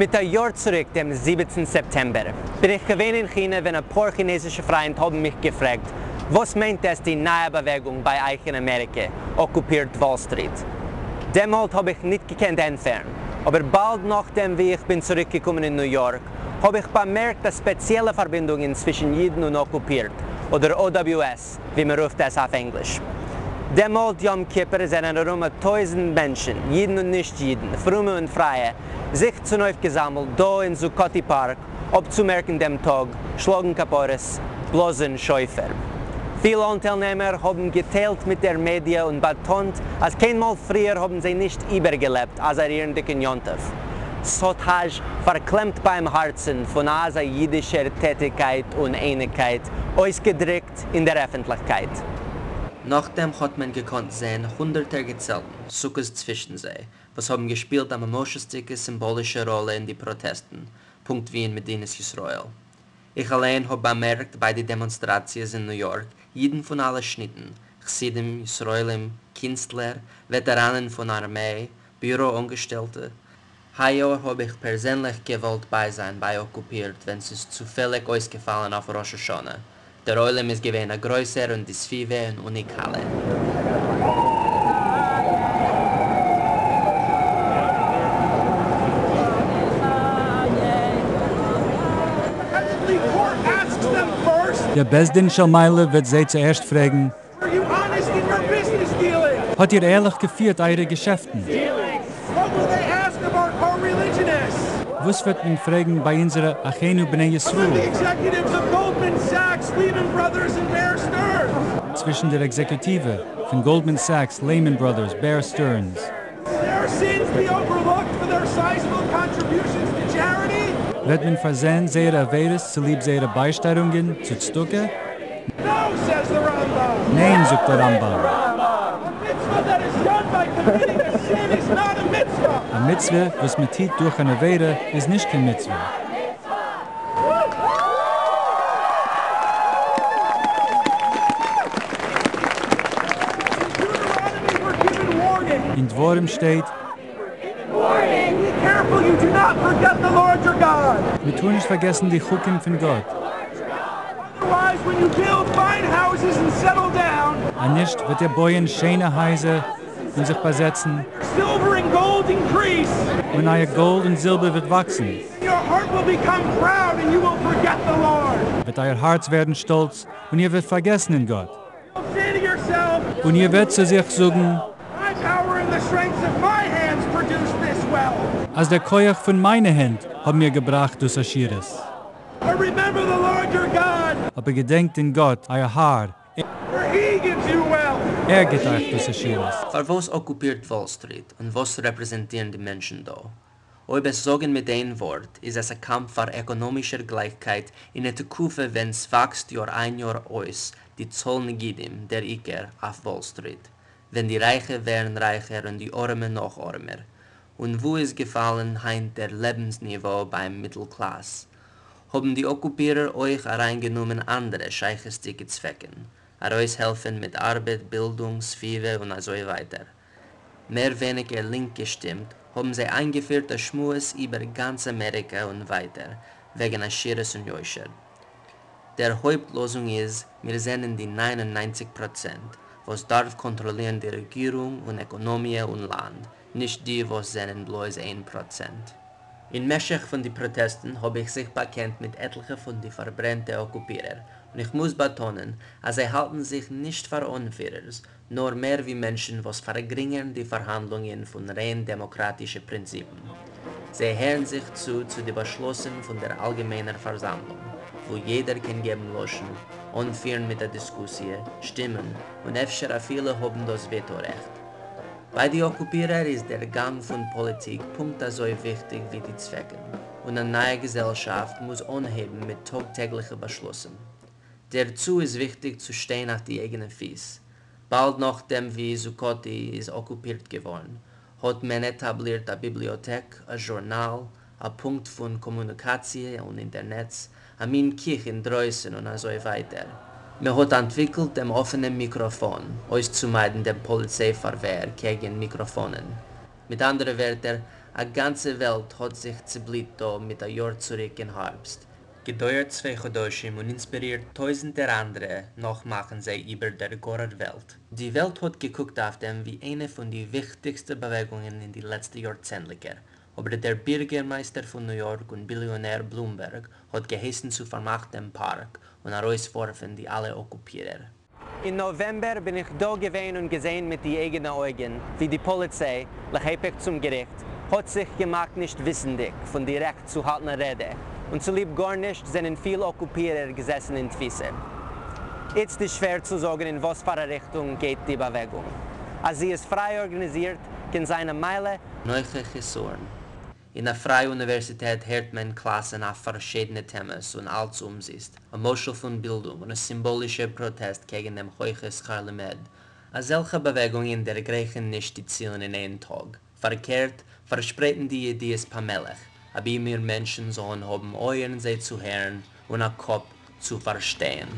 מיט א יאר צוריק דעם 17 סעפטעמבער בין איך געווען אין כינע ווען אפאר כינעזישע פריינט האבן מיך געפרעגט וואס מיינט עס די נייע באוועגונג ביי אייך אין אמעריקע אקופירט וואל סטריט. דעמאלט האב איך ניט געקענט ענטפערן, אבער באלד נאכדעם ווי איך בין צוריקגעקומען אין ניו יארק האב איך באמערקט א ספעציעלע פארבינדונג צווישן אידן און אקופירט, אדער OWS ווי מען רופט עס אויף ענגליש. דעמאלט יום כיפור זענען ארום א טויזנט מענטשן, אידן און נישט אידן, פרומע און פרייע, זיך צונויפגעזאמלט דא אין זוקאטי פארק אפצומערקן דעם טאג, שלאגן כפרות, בלאזן שופר. פיל אנטיילנעמער האבן געטיילט מיט דער מעדיע און באטאנט אז קיינמאל פריער האבן זיי נישט איבערגעלעבט אזא רירנדיגן יום טוב. ס'האט אזש פארקלעמט ביים הארצן פון אזא אידישער טעטיגקייט און אייניגקייט אויסגעדריקט אין דער עפנטליכקייט. נאכדעם האט מען געקאנט זען הונדערטער געצעלטן, סוכות צווישן זיי, וואס האבן געשפילט א ממשות'דיגע סימבאלישע ראלע אין די פראטעסטן, פונקט ווי אין מדינת ישראל. איך אליין האב באמערקט ביי די דעמאנסטראציעס אין ניו יארק אידן פון אלע שניטן, חסידים, ישראלים, קינסטלער, וועטעראנען פון ארמיי, ביורא אנגעשטעלטע. היי יאר האב איך פערזענליך געוואלט בייזיין ביי אקופירט ווען ס'איז צופעליג אויסגעפאלן אויף ראש השנה. דער עולם איז געווען א גרויסער און די סביבה אן אוניקאלע. דער בית דין של מעלה וועט זיי צוערשט פרעגן, האט איר ערליך געפירט אייערע געשעפטן? וואס וועט מען פרעגן ביי אונזערע אחינו בני ישראל? צווישן דער עקזעקוטיווע פון גאלדמען סעקס, לעהמאן בראדערס, בער סטערנס. וועט מען פארזען זייערע עבירות צוליב זייערע ביישטייערונגען צו צדקה? ניין, זאגט דער רמב"ם. א מצוה וואס מען טוט דורך אן עבירה איז נישט קיין מצוה. אין דברים שטייט. מען טאר נישט פארגעסן די חוקים פון גאט. אנישט וועט איר בויען שענע הייזער און זיך באזעצן. און אייער גאלד און זילבער וועט וואקסן. וועט אייער הארץ ווערן שטאלץ, און איר וועט פארגעסן אין גאט. און איר וועט צו זיך זאגן. אז דער כח פון מיינע הענט האבן מיר געבראכט דאס עשירות. אבער געדענקט אין גאט אייער האר, ער גיט אייך דאס עשירות. פארוואס אקופירט וואל סטריט און וואס רעפרעזענטירן די מענטשן דא? אויב עס זאגן מיט איין ווארט איז עס א קאמף פאר עקאנאמישער גלייכקייט אין א תקופה ווען סוואקסט יאר איין יאר אויס די צאל נגידים, דער עיקר אויף וואל סטריט, ווען די רייכע ווערן רייכער און די ארעמע נאך ארעמער. און וואו איז געפאלן היינט דער לעבנס ניווא ביים מיטל קלאס? האבן די אקופירער אויך אריינגענומען אנדערע שייכות'דיגע צוועקן, ארויסהעלפן מיט ארבעט, בילדונג, סביבה און אזוי ווייטער. מער ווייניגער לינק געשטימט, האבן זיי איינגעפירט א שמועס איבער גאנץ אמעריקע און ווייטער, וועגן עשירות און יושר. דער הויפט לאזונג איז, מיר זענען די 99%, וואס דארף קאנטראלירן די רעגירונג און עקאנאמיע און לאנד, נישט די וואס זענען בלויז 1%. אין משך פון די פראטעסטן האב איך זיך באקענט מיט עטליכע פון די פארברענטע אקופירער, און איך מוז באטאנען אז זיי האלטן זיך נישט פאר אנפירערס, נאר מער ווי מענטשן וואס פארגרינגערן די פארהאנדלונגען פון ריין דעמאקראטישע פרינציפן. זיי הערן זיך צו צו די באשלוסן פון דער אלגעמיינער פארזאמלונג, וואו יעדער קען געבן לשון, אנפירן מיט א דיסקוסיע, שטימען, און אפשר אפילו האבן דאס וועטא-רעכט. ביי די אקופירער איז דער גאנג פון פאליטיק פונקט אזוי וויכטיג ווי די צוועקן, און א נייע געזעלשאפט מוז אנהייבן מיט טאג-טעגליכע באשלוסן. דערצו איז וויכטיג צו שטיין אויף די אייגענע פיס. באלד נאכדעם ווי זוקאטי איז אקופירט געווארן, האט מען עטאבלירט א ביבליאטעק, א זשורנאל, א פונקט פון קאמוניקאציע און אינטערנעץ, א מין קיך אינדרויסן און אזוי ווייטער. מען האט אנטוויקלט דעם אפענעם מיקראפאן, אויסצומיידן דעם פאליציי פארווער קעגן מיקראפאנען. מיט אנדערע ווערטער, א גאנצע וועלט האט זיך צעבליט דא מיט א יאר צוריק אין הארבסט, געדויערט צוויי חדשים און אינספירירט טויזנטער אנדערע נאכמאכן זיי איבער דער גארער וועלט. די וועלט האט געקוקט אויף דעם ווי איינע פון די וויכטיגסטע באוועגונגען אין די לעצטע יארצענדליגער, אבער דער בירגערמייסטער פון ניו יארק און ביליאנער בלומבערג האט געהייסן צו פארמאכן דעם פארק און ארויסווארפן די אלע אקופירער. אין נאוועמבער בין איך דא געווען און געזען מיט די אייגענע אויגן ווי די פאליציי, להיפך צום געריכט, האט זיך געמאכט נישט וויסנדיג פון די רעכט צו האלטן א רעדע, און צוליב גארנישט זענען פיל אקופירער געזעסן אין תפיסה. איצט איז שווער צו זאגן אין וואס פאר א ריכטונג גייט די באוועגונג. אז זי איז פריי ארגאניזירט קען זיין א מעלה, און אויך א חסרון. אין א פרייע אוניווערסיטעט הערט מען קלאסן אויף פארשידענע טעמעס און אלץ אומזיסט, א משל פון בילדונג און א סימבאלישער פראטעסט קעגן דעם הויכע שכר לימוד. אזעלכע באוועגונגען דערגרייכן נישט די צילן אין איין טאג. פארקערט, פארשפרייטן די ידיעות פאמעליך, אבי מיר מענטשן זאלן האבן אויערן זיי צו הערן און א קאפ צו פארשטיין.